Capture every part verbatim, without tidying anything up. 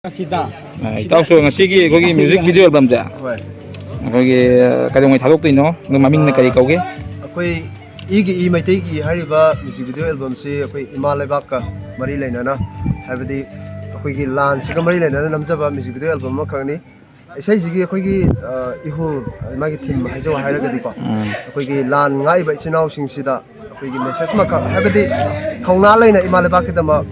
ꯑ, ꯏꯇꯥꯎꯁꯨ ꯉꯁꯤꯒꯤ ꯑꯩꯈꯣꯏꯒꯤ ꯃ꯭ꯌꯨꯖꯤꯛ ꯚꯤꯗꯤꯑꯣ ꯑꯦꯜꯕꯝꯁꯦ ꯍꯣꯏ꯫ ꯑꯩꯈꯣꯏꯒꯤ, ꯑ, ꯀꯩꯗꯧꯉꯩ ꯊꯥꯗꯣꯛꯇꯣꯏꯅꯣ? ꯑꯗꯨ ꯃꯃꯤꯡꯅ ꯀꯔꯤ ꯀꯧꯒꯦ? ꯑꯩꯈꯣꯏ ꯏꯒꯤ ꯏ ꯃꯩꯇꯩꯒꯤ ꯍꯥꯏꯔꯤꯕ ꯃ꯭ꯌꯨꯖꯤꯛ ꯚꯤꯗꯤꯑꯣ ꯑꯦꯜꯕꯝꯁꯤ ꯑꯩꯈꯣꯏ ꯏꯃꯥ ꯂꯩꯕꯥꯛꯀ ꯃꯔꯤ ꯂꯩꯅꯅ, ꯍꯥꯏꯕꯗꯤ ꯑꯩꯈꯣꯏꯒꯤ ꯂꯥꯟꯁꯤꯒ ꯃꯔꯤ ꯂꯩꯅꯅ ꯅꯝꯖꯕ ꯃ꯭ꯌꯨꯖꯤꯛ ꯚꯤꯗꯤꯑꯣ ꯑꯦꯜꯕꯝ ꯑꯃꯈꯛꯅꯤ꯫ ꯏꯁꯩꯁꯤꯒꯤ ꯑꯩꯈꯣꯏꯒꯤ, ꯑ, ꯏꯍꯨꯜ, ꯃꯥꯒꯤ ꯊꯤꯝ ꯍꯥꯏꯖꯧ ꯍꯥꯏꯔꯒꯗꯤꯀꯣ, ꯎꯝ꯫ ꯑꯩꯈꯣꯏꯒꯤ ꯂꯥꯟ ꯉꯥꯛꯏꯕ ꯏꯆꯤꯟ ꯏꯅꯥꯎꯁꯤꯡꯁꯤꯗ ꯑꯩꯈꯣꯏꯒꯤ ꯃꯦꯁꯦꯖ ꯑꯃꯈꯛ, ꯍꯥꯏꯕꯗꯤ ꯊꯧꯅꯥ ꯂꯩꯅ ꯏꯃꯥ ꯂꯩꯕꯥꯛꯀꯤꯗꯃꯛ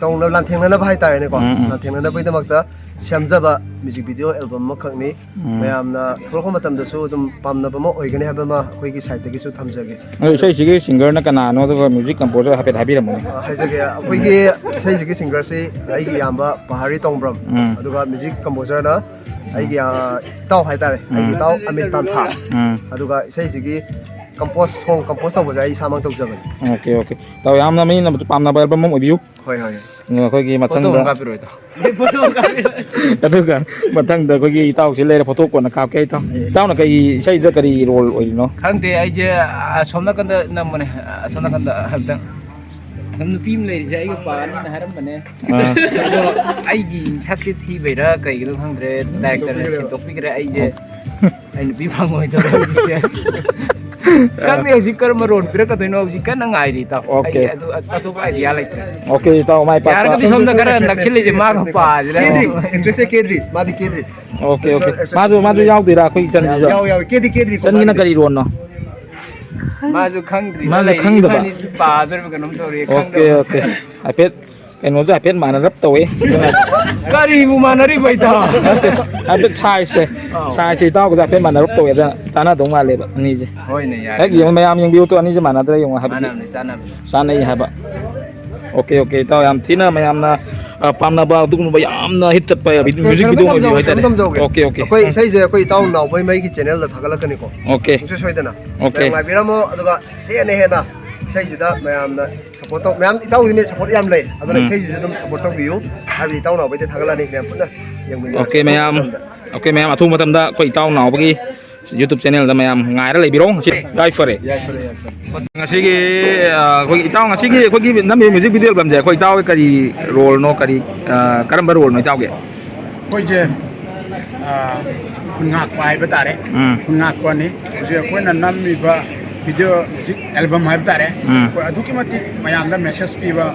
ꯇꯧꯅ ꯂꯥꯟꯊꯦꯡꯅꯅꯕ ꯍꯥꯏꯇꯥꯔꯦꯅꯦꯀꯣ, ꯎꯝ, ꯎꯝ꯫ ꯂꯥꯟꯊꯦꯡꯅꯅꯕꯒꯤꯗꯃꯛꯇ ꯁꯦꯝꯖꯕ ꯃ꯭ꯌꯨꯖꯤꯛ ꯚꯤꯗꯤꯑꯣ ꯑꯦꯜꯕꯝ ꯑꯃꯈꯛꯅꯤ꯫ ꯎꯝ꯫ ꯃꯌꯥꯝꯅ ꯊꯣꯛꯂꯛꯄ ꯃꯇꯝꯗꯁꯨ ꯑꯗꯨꯝ ꯄꯥꯝꯅꯕ ꯑꯃ ꯑꯣꯏꯒꯅꯤ ꯍꯥꯏꯕ ꯑꯃ ꯑꯩꯈꯣꯏꯒꯤ ꯁꯥꯏꯠꯇꯒꯤꯁꯨ ꯊꯝꯖꯒꯦ꯫ ꯑꯗꯣ ꯏꯁꯩꯁꯤꯒꯤ ꯁꯤꯡꯒꯔꯅ ꯀꯅꯥꯅꯣ, ꯑꯗꯨꯒ ꯃ꯭ꯌꯨꯖꯤꯛ ꯀꯝꯄꯣꯖꯔ ꯍꯥꯏꯐꯦꯠ ꯍꯥꯏꯕꯤꯔꯝꯃꯨꯅꯦ꯫ ꯑ, ꯍꯥꯏꯖꯒꯦ, ꯑꯩꯈꯣꯏꯒꯤ ꯏꯁꯩꯁꯤꯒꯤ ꯁꯤꯡꯒꯔꯁꯤ ꯑꯩꯒꯤ ꯏꯌꯥꯝꯕ ꯄꯍꯥꯔꯤ ꯇꯣꯡꯕ꯭ꯔꯝ, ꯎꯝ꯫ ꯑꯗꯨꯒ ꯃ꯭ꯌꯨꯖꯤꯛ ꯀꯝꯄꯣꯖꯔꯅ ꯑꯩꯒꯤ, ꯑ, ꯏꯇꯥꯎ ꯍꯥꯏꯇꯥꯔꯦ, ꯑꯩꯒꯤ ꯎꯝ꯫ ꯏꯇꯥꯎ ꯑꯃꯤꯠ ꯇꯥꯟꯊꯥ꯫ ꯎꯝ꯫ ꯑꯗꯨꯒ ꯏꯁꯩꯁꯤꯒꯤ ꯀꯝꯄꯣꯁ, ꯁꯣꯡ ꯀꯝꯄꯣꯁ ꯇꯧꯕꯁꯦ ꯑꯩ ꯏꯁꯥꯃꯛ ꯇꯧꯖꯕꯅꯤ꯫ Okay, okay. ꯏꯇꯥꯎ ꯌꯥꯝꯅ ꯃꯤꯅ ꯄꯥꯝꯅꯕ ꯑꯦꯜꯕꯝ ꯑꯃ ꯑꯣꯏꯕꯤꯌꯨ꯫ ꯍꯣꯏ, ꯍꯣꯏ꯫ ꯑꯩꯈꯣꯏꯒꯤ ꯐꯣꯇꯣ ꯃꯊꯪꯗ ꯑꯃ ꯀꯥꯞꯄꯤꯔꯣ, ꯏꯇꯥꯎ꯫ ꯐꯣꯇꯣ ꯑꯃ ꯀꯥꯞꯄꯤꯔꯣ꯫ ꯑꯗꯨꯒ ꯃꯊꯪꯗ ꯑꯩꯈꯣꯏꯒꯤ ꯏꯇꯥꯎꯁꯤ ꯂꯩꯔꯦ, ꯐꯣꯇꯣ ꯀꯣꯟꯅ ꯀꯥꯞꯀꯦ, ꯏꯇꯥꯎ꯫ ꯏꯇꯥꯎꯅ ꯀꯩ ꯏꯁꯩꯗ ꯀꯔꯤ ꯔꯣꯜ ꯑꯣꯏꯔꯤꯅꯣ? ꯈꯪꯗꯦ, ꯑꯩꯁꯦ ꯑꯁꯣꯝ ꯅꯥꯀꯟꯗ ꯅꯝꯕꯅꯦ, ꯑꯁꯣꯝ ꯅꯥꯀꯟꯗ ꯍꯥꯏꯐꯦꯠꯇꯪ꯫ ꯑꯁꯣꯝ ꯅꯨꯄꯤ ꯑꯃ ꯂꯩꯔꯤꯁꯦ ꯑꯩꯒ ꯄꯥꯔꯅꯤꯅ ꯍꯥꯏꯔꯝꯕꯅꯦ꯫ ꯑꯥ꯫ ꯑꯗꯣ ꯑꯩꯒꯤ ꯁꯛꯁꯦ ꯊꯤꯕꯩꯔꯥ ꯀꯩꯒꯤꯅꯣ ꯈꯪꯗ꯭ꯔꯦ, ꯗꯥꯏꯔꯦꯛꯇꯔꯅ ꯁꯤꯟꯗꯣꯛꯄꯤꯈ꯭ꯔꯦ꯫ ꯑꯩꯁꯦ, ꯑꯣ꯫ ꯑꯩ ꯅꯨꯄꯤ ꯐꯪꯉꯣꯏꯗꯧꯔꯦ ꯍꯧꯖꯤꯛꯁꯦ꯫ ꯈꯪꯗꯦ ꯍꯧꯖꯤꯛ ꯀꯔꯝꯕ ꯔꯣꯜ ꯄꯤꯔꯛꯀꯗꯣꯏꯅꯣ, ꯍꯧꯖꯤꯛ ꯀꯟꯅ ꯉꯥꯏꯔꯤ, ꯏꯇꯥꯎ꯫ ꯑꯣꯀꯦ꯫ ꯑꯩ ꯑꯗꯨ ꯑꯇꯣꯞꯄ ꯑꯥꯏꯗꯤꯌꯥ ꯂꯩꯇ꯭ꯔꯦ꯫ ꯑꯣꯀꯦ, ꯏꯇꯥꯎ, ꯃꯥꯏ ꯄꯥꯛꯄ꯫ ꯌꯥꯔꯒꯗꯤ ꯁꯣꯝꯗ ꯈꯔ ꯅꯛꯁꯤꯜꯂꯤꯁꯦ ꯃꯥꯒ ꯄꯥꯁꯤꯔ꯫ ꯀꯦꯗ꯭ꯔꯤ, ꯑꯦꯛꯇ꯭ꯔꯦꯁꯁꯦ ꯀꯦꯗ꯭ꯔꯤ, ꯃꯥꯗꯤ ꯀꯦꯗ꯭ꯔꯤ꯫ Okay, okay. ꯑꯦꯛꯇ꯭ꯔꯦꯁ, ꯃꯥꯁꯨ, ꯃꯥꯁꯨ ꯌꯥꯎꯗꯣꯏꯔꯥ ꯑꯩꯈꯣꯏ ꯏꯆꯟꯁꯤꯁꯨ? ꯌꯥꯎ-, ꯌꯥꯎꯋꯦ, ꯀꯦꯗꯤ ꯀꯦꯗ꯭ꯔꯤ ꯏꯆꯟꯒꯤꯅ ꯃꯥꯗꯤ꯫ ꯀꯔꯤ ꯔꯣꯜꯅꯣ? ꯃꯥꯁꯨ ꯈꯪꯗ꯭ꯔꯤ, ꯃꯥꯁꯨ ꯂꯩꯔꯤ, ꯈꯪꯗꯕ꯫ ꯏꯕꯥꯅꯤ ꯄꯥꯗꯣꯔꯤꯕ ꯀꯩꯅꯣꯝ ꯇꯧꯔꯤ, ꯑꯣꯀꯦ, ꯈꯪꯗꯕ꯫ ꯑꯣꯀꯦ꯫ ꯍꯥꯏꯐꯦꯠ ꯀꯩꯅꯣꯁꯦ ꯍꯥꯏꯐꯦꯠ ꯃꯥꯟꯅꯔꯞ ꯇꯧꯋꯦ꯫ ꯀꯔꯤꯕꯨ ꯃꯥꯟꯅꯔꯤꯕ, ꯏꯇꯥꯎ? ꯍꯥꯏꯐꯦꯠ ꯁꯥꯏꯖꯁꯦ, ꯑꯧ꯫ ꯁꯥꯏꯖꯁꯦ ꯏꯇꯥꯎꯒꯤꯁꯦ ꯍꯥꯏꯐꯦꯠ ꯃꯥꯟꯅꯔꯞ ꯇꯧꯋꯦ, ꯑꯗꯨꯅ ꯆꯥꯟꯅꯗꯧ ꯃꯥꯜꯂꯦꯕ ꯑꯅꯤꯁꯦ꯫ ꯍꯣꯏꯅꯦ, ꯌꯥꯏ꯫ ꯍꯦꯛ ꯌꯦꯡꯉꯣ, ꯃꯌꯥꯝ ꯌꯦꯡꯕꯤꯌꯨ ꯇꯨ, ꯑꯅꯤꯁꯦ ꯃꯥꯟꯅꯗ꯭ꯔꯥ ꯌꯦꯡꯉꯣ, ꯍꯥꯏꯕꯗꯤ ꯃꯥꯟꯅꯕꯅꯤ, ꯆꯥꯟꯅꯕꯅꯤ꯫ ꯆꯥꯟꯅꯩ ꯍꯥꯏꯕ꯫ ꯑꯣꯀꯦ, ꯑꯣꯀꯦ, ꯏꯇꯥꯎ, ꯌꯥꯝ ꯊꯤꯅ ꯃꯌꯥꯝꯅ, ꯑ, ꯄꯥꯝꯅꯕ ꯑꯗꯨꯒꯨꯝꯕ ꯌꯥꯝꯅ ꯍꯤꯠ ꯆꯠꯄ ꯀꯩꯅꯣ, ꯃ꯭ꯌꯨꯖꯤꯛ ꯀꯩꯅꯣꯝꯇ ꯚꯤꯗꯤꯑꯣ ꯑꯣꯏꯕꯤꯌꯨ ꯊꯝꯖꯍꯧꯒꯦ, ꯍꯥꯏꯇꯥꯔꯦ꯫ ꯀꯩꯅꯣꯝꯇ ꯊꯝꯖꯍꯧꯒꯦ꯫ Okay, okay. ꯑꯩꯈꯣꯏ ꯏꯁꯩꯁꯦ ꯑꯩꯈꯣꯏ ꯏꯇꯥꯎ ꯅꯥꯎꯕꯣꯏ ꯃꯩꯒꯤ ꯆꯦꯅꯦꯜꯗ ꯊꯥꯒꯠꯂꯛꯀꯅꯤꯀꯣ꯫ ꯑꯣꯀꯦ꯫ ꯁꯨꯡꯁꯣꯏ ꯁꯣꯏꯗꯅ꯫ ꯑꯣꯀꯦ꯫ ꯃꯌꯥꯝ ꯉꯥꯏꯕꯤꯔꯝꯃꯣ, ꯑꯗꯨꯒ ꯍꯦꯟꯅ ꯍꯦꯟꯅ ꯏꯁꯩꯁꯤꯗ ꯃꯌꯥꯝꯅ ꯁꯞꯄꯣꯔꯠ ꯇꯧ-, ꯃꯌꯥꯝ ꯏꯇꯥꯎꯒꯤꯗꯤ ꯁꯞꯄꯣꯔꯠ ꯌꯥꯝ ꯂꯩ, ꯑꯗꯨꯅ ꯎꯝ꯫ ꯏꯁꯩꯁꯤꯁꯨ ꯑꯗꯨꯝ ꯁꯞꯄꯣꯔꯠ ꯇꯧꯕꯤꯌꯨ, ꯍꯥꯏꯕꯗꯤ ꯏꯇꯥꯎ ꯅꯥꯎꯕꯩꯗ ꯊꯥꯒꯠꯂꯛꯑꯅꯤ, ꯃꯌꯥꯝ ꯄꯨꯟꯅ ꯌꯦꯡꯃꯤꯟꯅꯔꯁꯤ ꯑꯣꯀꯦ, ꯑꯊꯨꯕ ꯃꯌꯥꯝ꯫ ꯃꯇꯝꯗ꯫ ꯑꯣꯀꯦ, ꯃꯌꯥꯝ, ꯑꯊꯨꯕ ꯃꯇꯝꯗ ꯑꯩꯈꯣꯏ ꯏꯇꯥꯎ ꯅꯥꯎꯕꯒꯤ YouTube ꯆꯦꯅꯦꯜꯗ ꯃꯌꯥꯝ ꯉꯥꯏꯔ ꯂꯩꯕꯤꯔꯣ꯫ ꯉꯁꯤ ꯌꯥꯏꯐꯔꯦ꯫ ꯌꯥꯏꯐꯔꯦ, ꯌꯥꯏꯐꯔꯦ꯫ ꯉꯁꯤꯒꯤ ꯑ, ꯑꯩꯈꯣꯏꯒꯤ ꯏꯇꯥꯎ, ꯉꯁꯤꯒꯤ ꯑꯩꯈꯣꯏꯒꯤ ꯅꯝꯃꯤꯕ ꯃ꯭ꯌꯨꯖꯤꯛ ꯚꯤꯗꯤꯑꯣ ꯑꯦꯜꯕꯝꯁꯦ ꯑꯩꯈꯣꯏ ꯏꯇꯥꯎꯒꯤ ꯀꯔꯤ ꯔꯣꯜꯅꯣ, ꯀꯔꯤ ꯑ, ꯀꯔꯝꯕ ꯔꯣꯜꯅꯣ ꯏꯇꯥꯎꯒꯤ? ꯑꯩꯈꯣꯏꯁꯦ, ꯑ, ꯈꯨꯟ ꯉꯥꯛꯄ ꯍꯥꯏꯕ ꯇꯥꯔꯦ꯫ ꯎꯝ꯫ ꯈꯨꯟ ꯉꯥꯛꯄꯅꯤ꯫ ꯍꯧꯖꯤꯛ ꯑꯩꯈꯣꯏꯅ ꯅꯝꯃꯤꯕ ꯚꯤꯗꯤꯑꯣ ꯃ꯭ꯌꯨꯖꯤꯛ ꯑꯦꯜꯕꯝ ꯍꯥꯏꯕ ꯇꯥꯔꯦ꯫ ꯎꯝ꯫ ꯑꯩꯈꯣꯏ ꯑꯗꯨꯛꯀꯤ ꯃꯇꯤꯛ ꯃꯌꯥꯝꯗ ꯃꯦꯁꯦꯖ ꯄꯤꯕ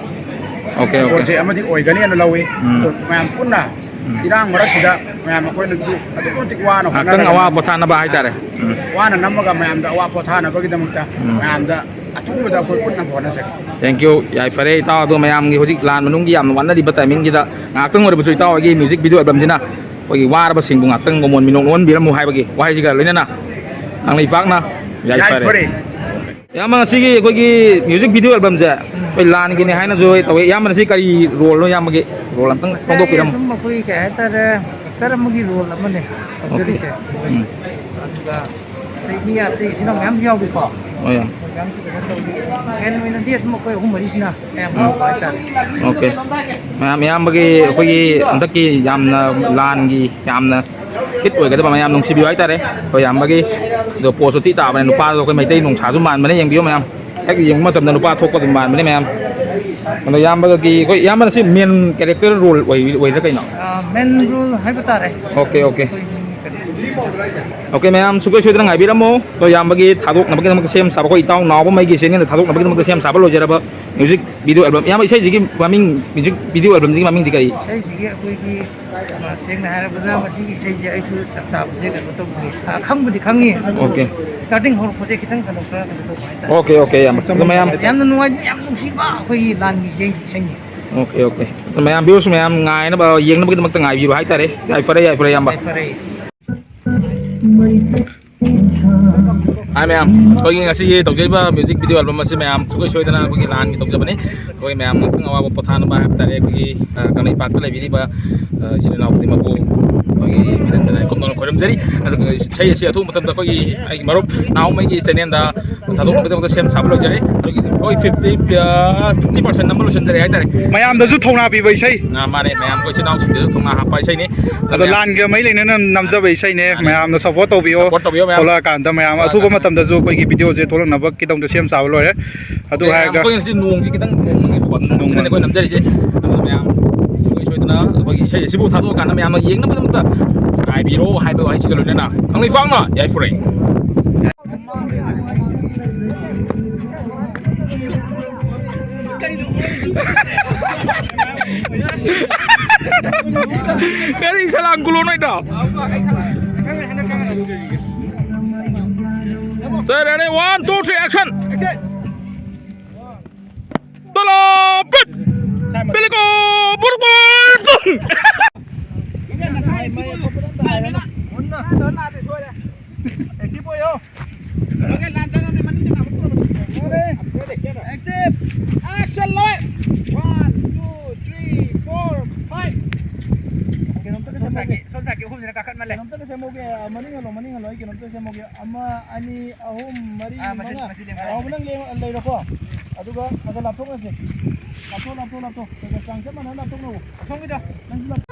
ꯑꯣꯀꯦ, ꯑꯣꯀꯦ꯫ ꯄꯣꯠꯁꯦ ꯑꯃꯗꯤ ꯑꯣꯏꯒꯅꯤꯅ ꯂꯧꯏ꯫ ꯎꯝ꯫ ꯑꯗꯣ ꯃꯌꯥꯝ ꯄꯨꯟꯅ ꯎꯝ꯫ ꯏꯔꯥꯡ ꯃꯔꯛꯁꯤꯗ ꯃꯌꯥꯝ ꯑꯩꯈꯣꯏꯅꯁꯨ ꯑꯗꯨꯛꯀꯤ ꯃꯇꯤꯛ ꯋꯥꯅ ꯉꯥꯏꯍꯥꯛꯇꯪ ꯍꯣꯠꯅꯔꯒ ꯑꯋꯥ ꯄꯣꯊꯥꯅꯕ ꯍꯥꯏꯇꯥꯔꯦ꯫ ꯎꯝ꯫ ꯋꯥꯅ ꯅꯝꯃꯒ ꯃꯌꯥꯝꯗ ꯑꯋꯥ ꯄꯣꯊꯥꯅꯕꯒꯤꯗꯃꯛꯇ ꯎꯝ꯫ ꯃꯌꯥꯝꯗ ꯑꯊꯨꯕꯗ ꯑꯩꯈꯣꯏ ꯄꯨꯟꯅ ꯍꯣꯠꯅꯖꯒꯦ꯫ Thank you꯫ ꯌꯥꯏꯐꯔꯦ ꯏꯇꯥꯎ꯫ ꯑꯗꯣ ꯃꯌꯥꯝꯒꯤ ꯍꯧꯖꯤꯛ ꯂꯥꯟ ꯃꯅꯨꯡꯒꯤ ꯌꯥꯝꯅ ꯋꯥꯅꯔꯤꯕ ꯇꯥꯏꯃꯤꯡꯁꯤꯗ ꯉꯥꯏꯍꯥꯛꯇꯪ ꯑꯣꯏꯔꯕꯁꯨ ꯏꯇꯥꯎ ꯍꯣꯏꯒꯤ ꯃ꯭ꯌꯨꯖꯤꯛ ꯚꯤꯗꯤꯑꯣ ꯑꯦꯜꯕꯝꯁꯤꯅ ꯑꯩꯈꯣꯏꯒꯤ ꯋꯥꯔꯕꯁꯤꯡꯕꯨ ꯉꯥꯏꯍꯥꯛꯇꯪ ꯃꯃꯣꯟ ꯃꯤꯅꯣꯛ ꯅꯣꯛꯍꯟꯕꯤꯔꯝꯃꯨ ꯍꯥꯏꯕꯒꯤ ꯋꯥꯍꯩꯁꯤꯒ ꯂꯣꯏꯅꯅ ꯀꯪꯂꯩꯄꯥꯛꯅ ꯌꯥꯏꯐꯔꯦ꯫ ꯌꯥꯏꯐꯔꯦ꯫ ꯏꯌꯥꯝꯕ, ꯉꯁꯤꯒꯤ ꯑꯩꯈꯣꯏꯒꯤ ꯃ꯭ꯌꯨꯖꯤꯛ ꯚꯤꯗꯤꯑꯣ ꯑꯦꯜꯕꯝꯁꯦ ꯑꯩꯈꯣꯏ ꯂꯥꯟꯒꯤꯅꯤ ꯍꯥꯏꯅꯁꯨ ꯇꯧꯋꯦ꯫ ꯏꯌꯥꯝꯕꯅ ꯁꯤ ꯀꯔꯤ ꯔꯣꯜꯅꯣ? ꯏꯌꯥꯝꯕꯒꯤ ꯔꯣꯜ ꯑꯝꯇꯪ ꯉꯁꯥꯏ ꯐꯣꯡꯗꯣꯛꯄꯤꯔꯝꯃꯨ꯫ ꯑꯗꯨꯝ ꯑꯩꯈꯣꯏ ꯀꯩ ꯍꯥꯏꯇꯥꯔꯦ, ꯑꯦꯛꯇꯔ ꯑꯃꯒꯤ ꯔꯣꯜ ꯑꯃꯅꯦ ꯑꯣꯀꯦ꯫ ꯇꯧꯖꯔꯤꯁꯦ꯫ ꯎꯝ꯫ ꯑꯗꯨꯒ ꯑꯇꯩ ꯃꯤ ꯑꯇꯩ ꯏꯆꯤꯟ ꯏꯅꯥꯎ ꯃꯌꯥꯝ ꯌꯥꯎꯔꯤꯀꯣ꯫ ꯍꯣꯏ, ꯌꯥꯝ꯫ ꯃꯌꯥꯝꯁꯨ ꯀꯩꯅꯣ ꯇꯧꯔꯤ꯫ ꯃꯦꯟ ꯑꯣꯏꯅꯗꯤ ꯑꯗꯨꯝ ꯑꯩꯈꯣꯏ ꯑꯍꯨꯝ ꯃꯔꯤꯁꯤꯅ ꯑꯌꯥꯝꯕ ꯎꯝ꯫ ꯇꯧꯕ ꯍꯥꯏꯇꯥꯔꯦ꯫ ꯑꯣꯀꯦ꯫ ꯃꯌꯥꯝ, ꯏꯌꯥꯝꯕꯒꯤ ꯑꯩꯈꯣꯏꯒꯤ ꯍꯟꯗꯛꯀꯤ ꯌꯥꯝꯅ ꯂꯥꯟꯒꯤ ꯌꯥꯝꯅ ꯍꯤꯠ ꯑꯣꯏꯒꯗꯕ, ꯃꯌꯥꯝ ꯅꯨꯡꯁꯤꯕꯤꯌꯨ ꯍꯥꯏꯇꯥꯔꯦ ꯑꯩꯈꯣꯏ ꯏꯌꯥꯝꯕꯒꯤ꯫ ꯑꯗꯣ ꯄꯣꯁꯁꯨ ꯊꯤ ꯇꯥꯕꯅꯦ, ꯅꯨꯄꯥꯗꯣ ꯑꯩꯈꯣꯏ ꯃꯩꯇꯩ ꯅꯨꯡꯁꯥꯁꯨ ꯃꯥꯟꯕꯅꯦ, ꯌꯦꯡꯕꯤꯌꯨ ꯃꯌꯥꯝ꯫ ꯍꯦꯛ ꯌꯦꯡꯕ ꯃꯇꯝꯗ ꯅꯨꯄꯥ ꯊꯣꯛꯄ ꯑꯗꯨꯝ ꯃꯥꯟꯕꯅꯦ ꯃꯌꯥꯝ꯫ ꯑꯗꯣ ꯏꯌꯥꯝꯕꯒꯤ ꯑꯩꯈꯣꯏ ꯏꯌꯥꯝꯕꯅ ꯁꯤ ꯃꯦꯟ ꯀꯦꯔꯦꯛꯇꯔ ꯔꯣꯜ ꯑꯣꯏ-, ꯑꯣꯏꯔꯤꯔꯥ ꯀꯩꯅꯣ? ꯑꯥ, ꯃꯦꯟ ꯔꯣꯜ ꯍꯥꯏꯕ ꯇꯥꯔꯦ꯫ Okay, okay. ꯑꯩꯈꯣꯏ ꯃꯤ ꯀꯩꯅꯣ꯫ ꯑꯣꯀꯦ ꯃꯌꯥꯝ, ꯁꯨꯡꯁꯣꯏ ꯁꯣꯏꯗꯅ ꯉꯥꯏꯕꯤꯔꯝꯃꯣ꯫ ꯑꯩꯈꯣꯏ ꯏꯌꯥꯝꯕꯒꯤ ꯊꯥꯗꯣꯛꯅꯕꯒꯤꯗꯃꯛꯇ ꯁꯦꯝ ꯁꯥꯕ ꯑꯩꯈꯣꯏ ꯏꯇꯥꯎ ꯅꯥꯎꯕ ꯃꯩꯒꯤ ꯆꯦꯅꯦꯜꯗ ꯊꯥꯗꯣꯛꯅꯕꯒꯤꯗꯃꯛꯇ ꯁꯦꯝ ꯁꯥꯕ ꯂꯣꯏꯖꯔꯕ ꯃ꯭ꯌꯨꯖꯤꯛ ꯚꯤꯗꯤꯑꯣ ꯑꯦꯜꯕꯝ꯫ ꯏꯌꯥꯝꯕ, ꯏꯁꯩꯁꯤꯒꯤ ꯃꯃꯤꯡ, ꯃ꯭ꯌꯨꯖꯤꯛ ꯚꯤꯗꯤꯑꯣ ꯑꯦꯜꯕꯝꯁꯤꯒꯤ ꯃꯃꯤꯡꯗꯤ ꯀꯔꯤ? ꯏꯁꯩꯁꯤꯒꯤ ꯑꯩꯈꯣꯏꯒꯤ, ꯑ, ꯁꯦꯡꯅ ꯍꯥꯏꯔꯕꯗ ꯃꯁꯤꯒꯤ ꯏꯁꯩꯁꯦ ꯑꯩꯁꯨ ꯆꯞ ꯆꯥꯕꯁꯦ ꯀꯩꯅꯣ ꯇꯧꯗ꯭ꯔꯤ꯫ ꯑ, ꯈꯪꯕꯨꯗꯤ ꯈꯪꯉꯤ꯫ ꯑꯗꯨꯕꯨ ꯑꯣꯀꯦ꯫ ꯁ꯭ꯇꯥꯔꯇꯤꯡ ꯍꯧꯔꯛꯄꯁꯦ ꯈꯤꯇꯪ ꯀꯩꯅꯣ ꯈꯔ ꯀꯩꯅꯣ ꯇꯧꯕ ꯍꯥꯏꯇꯥꯔꯦ꯫ ꯑꯣꯀꯦ, ꯑꯣꯀꯦ, ꯏꯌꯥꯝꯕ꯫ ꯑꯗꯣ ꯃꯌꯥꯝ ꯌꯥꯝꯅ ꯅꯨꯡꯉꯥꯏ, ꯌꯥꯝ ꯅꯨꯡꯁꯤꯕ ꯑꯩꯈꯣꯏꯒꯤ ꯂꯥꯟꯒꯤ ꯏꯁꯩ, ꯏꯁꯩꯅꯤ꯫ Okay, okay. ꯑꯗꯣ ꯃꯌꯥꯝ ꯚ꯭ꯌꯨꯁ ꯃꯌꯥꯝ ꯉꯥꯏꯅꯕ, ꯌꯦꯡꯅꯕꯒꯤꯗꯃꯛꯇ ꯉꯥꯏꯕꯤꯔꯣ ꯍꯥꯏꯇꯥꯔꯦ꯫ ꯌꯥꯏꯐꯔꯦ, ꯌꯥꯏꯐꯔꯦ, ꯏꯌꯥꯝꯕ꯫ ꯌꯥꯏꯐꯔꯦ꯫ ꯍꯥꯏ ꯃꯌꯥꯝ, ꯑꯩꯈꯣꯏꯒꯤ ꯉꯁꯤꯒꯤ ꯇꯧꯖꯔꯤꯕ ꯃ꯭ꯌꯨꯖꯤꯛ ꯚꯤꯗꯤꯑꯣ ꯑꯦꯜꯕꯝ ꯑꯁꯤ ꯃꯌꯥꯝ ꯁꯨꯡꯁꯣꯏ ꯁꯣꯏꯗꯅ ꯑꯩꯈꯣꯏꯒꯤ ꯂꯥꯟꯒꯤ ꯇꯧꯖꯕꯅꯤ꯫ ꯑꯩꯈꯣꯏ ꯃꯌꯥꯝ ꯉꯥꯛꯇꯪ ꯑꯋꯥꯕ ꯄꯣꯊꯥꯅꯕ ꯍꯥꯏꯕ ꯇꯥꯔꯦ꯫ ꯑꯩꯈꯣꯏꯒꯤ, ꯑ, ꯀꯪꯂꯩꯄꯥꯛꯇ ꯂꯩꯕꯤꯔꯤꯕ, ꯑ, ꯏꯆꯤꯜ ꯏꯅꯥꯎ ꯈꯨꯗꯤꯡꯃꯛꯄꯨ ꯑꯩꯈꯣꯏꯒꯤ ꯏꯔꯝꯗꯝꯗ ꯂꯥꯏ ꯀꯨꯝꯗꯧꯅ ꯈꯣꯏꯔꯝꯖꯔꯤ꯫ ꯑꯗꯨꯒ ꯏꯁꯩ ꯑꯁꯤ ꯑꯊꯨꯕ ꯃꯇꯝꯗ ꯑꯩꯈꯣꯏꯒꯤ ꯑꯩꯒꯤ ꯃꯔꯨꯞ ꯅꯥꯎꯃꯩꯒꯤ ꯆꯦꯅꯦꯜꯗ ꯊꯥꯗꯣꯛꯅꯕꯒꯤꯗꯃꯛꯇ ꯁꯦꯝ ꯁꯥꯕ ꯂꯣꯏꯖꯔꯦ꯫ ꯑꯗꯨꯒꯤ ꯂꯣꯏ ꯐꯤꯐꯇꯤ, ꯑ, ꯐꯤꯐꯇꯤ ꯄꯥꯔꯁꯦꯟ ꯅꯝꯕ ꯂꯣꯏꯁꯤꯟꯖꯔꯦ ꯍꯥꯏꯇꯥꯔꯦ꯫ ꯃꯌꯥꯝꯗꯁꯨ ꯊꯧꯅꯥ ꯄꯤꯕ ꯏꯁꯩ꯫ ꯑ, ꯃꯥꯅꯦ, ꯃꯌꯥꯝ ꯑꯩꯈꯣꯏ ꯏꯆꯤꯜ ꯏꯅꯥꯎꯁꯤꯡꯗꯁꯨ ꯊꯧꯅꯥ ꯍꯥꯞꯄ ꯏꯁꯩꯅꯤ꯫ ꯑꯗꯣ ꯃꯌꯥꯝ ꯂꯥꯟꯒ ꯃꯔꯤ ꯂꯩꯅꯅ ꯅꯝꯖꯕ ꯏꯁꯩꯅꯦ꯫ ꯃꯥꯅꯦ꯫ ꯃꯌꯥꯝꯅ ꯁꯞꯄꯣꯔꯠ ꯇꯧꯕꯤꯌꯣ꯫ ꯁꯞꯄꯣꯔꯠ ꯇꯧꯕꯤꯌꯣ ꯃꯌꯥꯝ꯫ ꯊꯣꯛꯂꯛꯑꯀꯥꯟꯗ ꯃꯌꯥꯝ ꯑꯊꯨꯕ ꯊꯣꯛꯂꯛꯑꯀꯥꯟꯗ꯫ ꯃꯇꯝꯗꯁꯨ ꯑꯩꯈꯣꯏꯒꯤ ꯚꯤꯗꯤꯑꯣꯁꯦ ꯊꯣꯛꯂꯛꯅꯕꯒꯤꯗꯃꯛꯇ ꯁꯦꯝ ꯁꯥꯕ ꯂꯣꯏꯔꯦ꯫ ꯑꯗꯨ ꯍꯥꯏꯔꯒ ꯑꯩꯈꯣꯏ ꯉꯁꯤ ꯅꯣꯡꯁꯦ ꯈꯤꯇꯪ ꯃꯪꯉꯦꯕꯀꯣ, ꯅꯣꯡ ꯅꯣꯡ ꯁꯤꯗꯅꯦ ꯑꯩꯈꯣꯏ ꯅꯝꯖꯔꯤꯁꯦ꯫ ꯑꯗꯨꯅ ꯃꯌꯥꯝ ꯁꯨꯡꯁꯣꯏ ꯁꯣꯏꯗꯅ ꯑꯩꯈꯣꯏꯒꯤ ꯏꯁꯩ ꯑꯁꯤꯕꯨ ꯊꯥꯗꯣꯛꯑꯀꯥꯟꯗ ꯃꯌꯥꯝꯅ ꯌꯦꯡꯅꯕꯒꯤꯗꯃꯛꯇ ꯉꯥꯏꯕꯤꯔꯣ ꯍꯥꯏꯕ ꯋꯥꯍꯩꯁꯤꯒ ꯂꯣꯏꯅꯅ ꯀꯪꯂꯩꯄꯥꯛꯅ ꯌꯥꯏꯐꯔꯦ꯫ ꯀꯔꯤ ꯁꯂꯥꯝ ꯀꯨꯂꯣ ꯅꯣꯏꯗꯣ? Sir, ready, one, two, three, action. Tolo, pit. Piliko, burukul. Active ꯑꯣꯏꯌꯣ꯫ Active꯫ Action, ꯂꯣꯏ꯫ One, two, three, four, five. ꯀꯩꯅꯣꯝꯇꯒ ꯁꯣꯝ ꯁꯦꯝꯍꯧꯒꯦ꯫ ꯁꯥꯏꯠꯀꯤ, ꯁꯣꯝ ꯁꯥꯏꯠꯀꯤ ꯑꯍꯨꯝꯁꯤꯅ ꯀꯥꯈꯠꯃꯜꯂꯦ꯫ ꯀꯩꯅꯣꯝꯇꯒ ꯁꯦꯝꯍꯧꯒꯦ꯫ ꯃꯅꯤꯡ ꯍꯜꯂꯣ, ꯃꯅꯤꯡ ꯍꯜꯂꯣ꯫ ꯑꯩ ꯀꯩꯅꯣꯝꯇꯒ ꯁꯦꯝꯍꯧꯒꯦ꯫ ꯑꯃ, ꯑꯅꯤ, ꯑꯍꯨꯝ, ꯃꯔꯤ, ꯑꯥ, ꯃꯁꯤ, ꯃꯉꯥ꯫ ꯃꯁꯤ ꯂꯦꯡ-, ꯑꯥ, ꯅꯪ ꯂꯦꯡ-, ꯂꯩꯔꯣꯀꯣ꯫ ꯑꯗꯨꯒ ꯈꯔ ꯈꯔ ꯂꯥꯞꯊꯣꯛꯅꯁꯦ꯫ ꯂꯥꯞꯊꯣꯛ, ꯂꯥꯞꯊꯣꯛ, ꯂꯥꯞꯊꯣꯛ꯫ ꯈꯔ ꯈꯔ ꯆꯥꯡ ꯆꯞ ꯃꯥꯟꯅꯅ ꯂꯥꯞꯊꯣꯛꯅꯧ꯫ ꯑꯁꯣꯝꯒꯤꯗꯣ꯫ ꯅꯪꯁꯨ ꯂꯥꯞ-,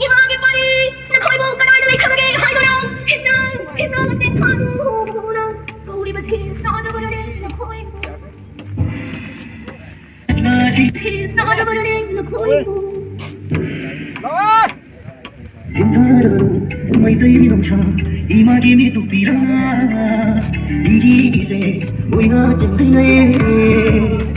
ꯏꯃꯥꯒꯤ ꯄꯔꯤ ꯅꯈꯣꯏꯕꯨ ꯀꯗꯥꯏꯗ ꯂꯩꯈ꯭ꯔꯕꯒꯦ ꯍꯥꯏꯕꯅꯣ? ꯍꯤꯟꯗꯥꯡ, ꯍꯤꯟꯗꯥꯡ ꯃꯇꯦꯛ ꯊꯥꯔꯨꯅ ꯀꯧꯔꯤꯕꯁꯤ ꯇꯥꯗꯕꯅꯅꯦ ꯅꯈꯣꯏꯕꯨ꯫ ꯁꯤ ꯇꯥꯗꯕꯅꯅꯦ ꯅꯈꯣꯏꯕꯨ꯫ ꯊꯤꯟꯊꯔꯕ ꯃꯩꯇꯩ ꯅꯨꯡꯁꯥ ꯏꯃꯥꯒꯤ ꯃꯤꯠꯇꯨ ꯄꯤꯔꯝꯅ ꯏꯒꯤ ꯏꯆꯦ ꯑꯣꯏꯅ ꯆꯦꯟꯕꯤꯅꯩ꯫